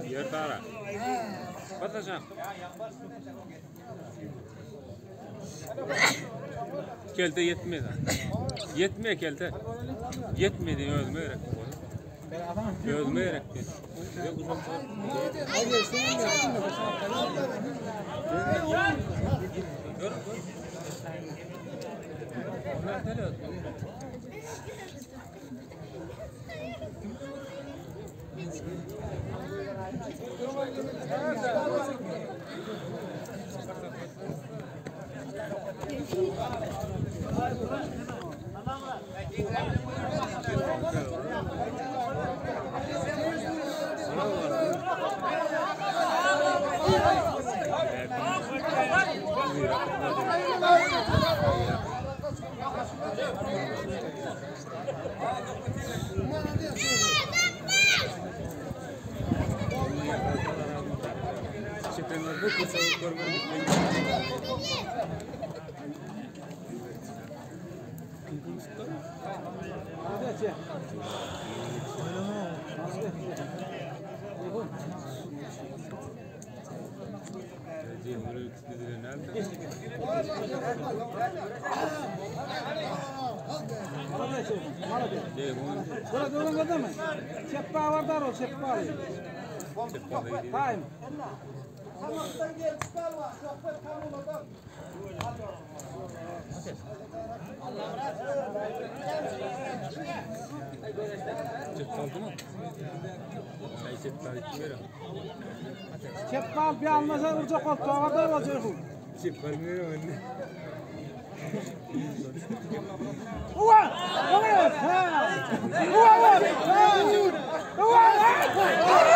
Ýer dara. Bataşak. Kelte ýetmez. Ýetme kelte. Ýetmedi özüme gerek. Özüme gerek. Çepbal bir almasa vuracak ol. Tavada olacak. Ulan! Ulan! Ha! Ulan! Ha! Ulan!